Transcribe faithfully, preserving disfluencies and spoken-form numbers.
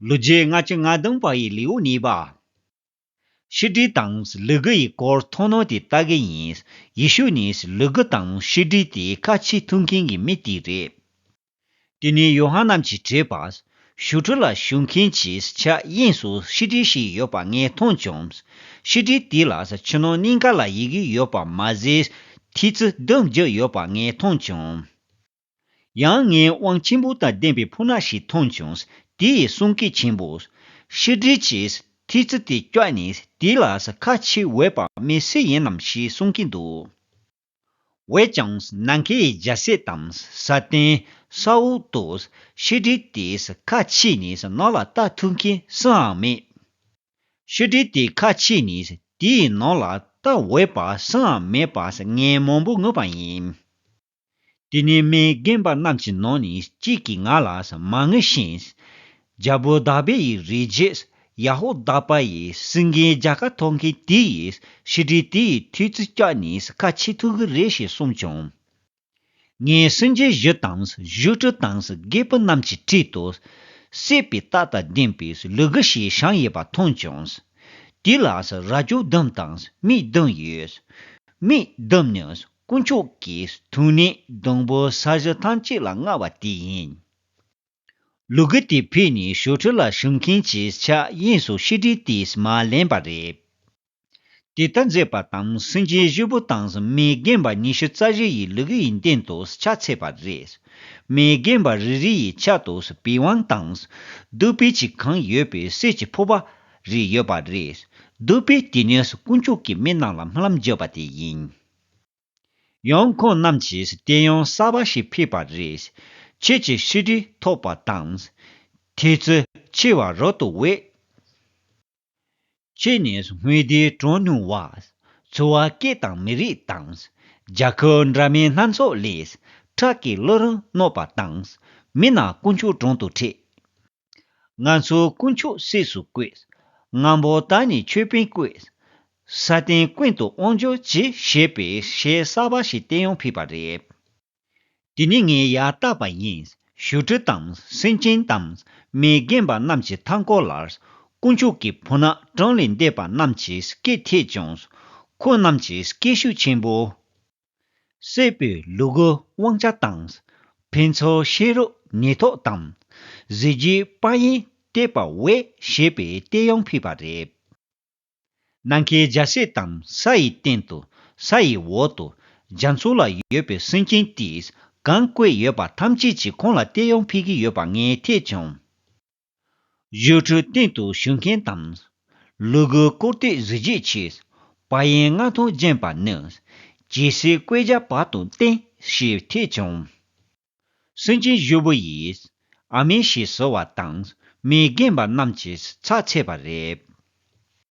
ལོ་རྒྱུས་ལྔ་བཅུ་ང་བདུན་པ་ཡི་ལེའུ་གཉིས་པ། ཤི་ཀྲི་དང་ལུ་གུ་ཡི་སྐོར་མཐོང་སྣང་དེ་ལྟ་གི་ཡིན། ཡེ་ཤུ་ནི་ལུ་གུ་དང་ཤི་ཀྲི་དེ་ཁ་ཕྱེ་ཐུག་མཁན་གྱི་མི་དེ་རེད། དེ་ནས་ཡོ་ཧ་ནན་གྱིས་བྲིས་པ། ཞུ་ཁྲི་ལ་བཞུགས་མཁན་གྱི་ཕྱག་གཡས་སུ་ཤི་ཀྲི་ཞིག་ཡོད་པ་ངས་མཐོང་བྱུང་། ཤི་ཀྲི་དེ་ལ་ཕྱི་ནང་གཉིས་ཀ་ལ་ཡི་གེ་ཡོད་པ་མ་ཟད་ཐེལ་ཙེ་བདུན་བརྒྱབ་ཡོད་པ་ངས་མཐོང་བྱུང་། ཡང་ངས་དབང་ཆེན་པོ་དང་ལྡན་པའི་ཕོ་ཉ་ཞིག་མཐོང་བྱུང་། དེ་ཡིས་གསུང་སྐད་ཆེན་པོས། ཤི་ཀྲི་གྱིས་ཐེལ་ཙེ་དེ་བཀྱགས་ནས་དེ་ལ་ཁ་ཕྱེ་འོས་པ་མི་སུ་ཡིན་ནམ་ཞེས་གསུང་གིན་འདུག། འོན་ཀྱང་ནམ་མཁའི་རྒྱལ་སྲས་དང་སཱ་ཏན་ས་འོག་ཏུ་ཤི་ཀྲི་དེས་ཁ་ཕྱེ་ནས་ནང་ལ་ལྟ་ཐུབ་མཁན་སུའང་མེད། ཤི་ཀྲི་དེ་ཁ་ཕྱེ་ནས་དེའི་ནང་ལ་ལྟ་འོས་པ་སུའང་མེད་པ་ངས་མང་པོ་ངུས་པ་ཡིན། དེ་ནས་མི་རྒན་པ་རྣམས་ཀྱི་ནང་ནས་གཅིག་གིས་ང་ལ་མ་ངུ་ཞིག། རྒྱལ་པོ་དཱ་བིད་ཡི་རིགས་རྒྱུད་ཡ་ཧུ་དཱ་པ་ཡི་སེང་གེའི་རྒྱལ་ཁ་ཐོབ་མཁན་དེ་ཡིས་ཤི་ཀྲི་དེ་ཡི་ཐེལ་ཙེ་བཀྱགས་ནས་ཁ་ཕྱེ་ཐུབ་ཀྱི་རེད་ཞེས་གསུངས་བྱུང་། ངས་སེམས་ཅན་བཞི་དང་བཞུགས་ཁྲི་དང་རྒད་པོ་རྣམས་ཀྱི་འཁྲིས་སུ་སྲེད་པའི་རྟགས་དང་ལྡན་པའི་ལུ་གུ་ཞིག་བཞེངས་ཡོད་པ་མཐོང་བྱུང་། དེ་ལ་རྭ་ཅོ་བདུན་དང་མིག་བདུན་ཡོད། མིག་བདུན་ནི་དཀོན་མཆོག་གི་ཐུགས་ཉིད་བདུན་པོ་ས་གཞི་ཐམས་ཅད་ལ་མངའ་བ་དེ་ཡིན། ལུ་གུ་དེ་ཕེབས་ནས་ཞུ་ཁྲི་ལ་བཞུགས་མཁན་གྱི་ཕྱག་གཡས་སུ་ཤི་ཀྲི་དེས་མར་ལེན་པ་རེད། དེ་ལྟར་མཛད་པ་དང་སེམས་ཅན་བཞི་པོ་དང་མི་རྒན་པ་ཉི་ཤུ་རྩ་བཞི་ཡིས་ལུ་གུ་ཡི་སྟེང་དུ་ཕྱག་འཚལ་བ་རེད། མི་རྒན་པ་རེ་རེ་ཡི་ཕྱག་ཏུ་པི་ཝང་དང་། བདུག་སྤོས་ཀྱིས་གང་ཡོད་པའི་གསེར་གྱི་ཕོར་པ་རེ་ཡོད་པ་རེད། བདུག་སྤོས་དེ་ནི་དཀོན་མཆོག་གི་མི་རྣམས་ལ་སྨོན་ལམ་བརྗོད་པ་དེ་ཡིན། ཡང་ཁོང་རྣམས་ཀྱིས་དེ་ཡང་གསར་པ་ཞིག་ཕུལ་བ་རེད། ཁྱེད་ཀྱིས་ཤི་ཀྲི་ཐོབ་པ་དང་། ཐེལ་ཙེ་ཆེ་བ་རབ་ཏུ་འོད། ཁྱེད་ནི་སྔོན་དེའི་གྲངས་ཉུང་བ། འཚོ་བ་སྐད་དང་མི་རིགས་དང་། རྒྱལ་ཁབ་འདྲ་མིན་སྣ་ཚོགས་ལས། ཁྲག་གི་བླུན་རིམ་གནོད་པ་དང་། མི་རྣམས་དཀོན་མཆོག་དྲུང་དུ་ཁྲིད། ང་ཚོ་དཀོན་མཆོག་སྲས་སུ་བསྐོས། ངན་པ་དག་ནི་ཆོས་དཔོན་བསྐོས། སཱ་ཏན་ཀུན་ཏུ་དབང་འབྱོར་གྱིས་ཞེས་པའི་གཞས་གསར་པ་ཞིག་བསྟན་ཡང་ཕུལ་བ་རེད། དེ་ནས་ངས་ཡར་བལྟས་པ་ཡིན། ཞུ་ཁྲི་དང་སེམས་ཅན་དང་མི་རྒན་པ་རྣམས་ཀྱི་མཐའ་འཁོར་ལ། དཀོན་མཆོག་གི་ཕོ་ཉ་གྲངས་ལས་འདས་པ་རྣམས་ཀྱིས་སྐད་ཐོས་བྱུང་། ཁོ་རྣམས་ཀྱིས་སྐད་ཤུགས་ཆེན་པོས། སྲེད་པའི་ལུ་གུ་དབང་ཆ་དང་། ཕུན་ཚོགས་ཤེས་རབ་ནུས་སྟོབས་དང་། གཟི་བརྗིད་དཔལ་ཡོན་བསྟོད་པ་འོས་ཞེས་པའི་བསྟོད་དབྱངས་ཕུལ་བ་རེད། ནམ་མཁའི་རྒྱལ་སྲས་དང་ས་ཡི་སྟེང་དུ་ས་ཡི་འོག་ཏུ་རྒྱ་མཚོ་ལ་ཡོད་པའི་སེམས་ཅན་དེས་གང་བཀོད་ཡོད་པ་ཐམས་ཅད་ཀྱིས་ཁོང་ལ་བསྟོད་དབྱངས་ཕུལ་གྱི་ཡོད་པ་ངས་ཐོས་བྱུང་། ཞུ་ཁྲི་སྟེང་དུ་བཞུགས་མཁན་དང་། ལུ་གུ་བཀུར་སྟི་གཟི་བརྗིད་ཆེ། དཔལ་ཡོན་མངའ་ཐང་ལྗན་པ་ནི། ཇི་སྲིད་བསྐལ་བརྒྱ་བར་དུ་བརྟན་ཞེས་ཐོས་བྱུང་། སེམས་ཅན་བཞི་པོ་ཡིས་ཨ་མེན་ཞེས་ཟེར་བ་དང་མི་རྒན་པ་རྣམས་ཀྱིས་ཕྱག་འཚལ་བ་རེད།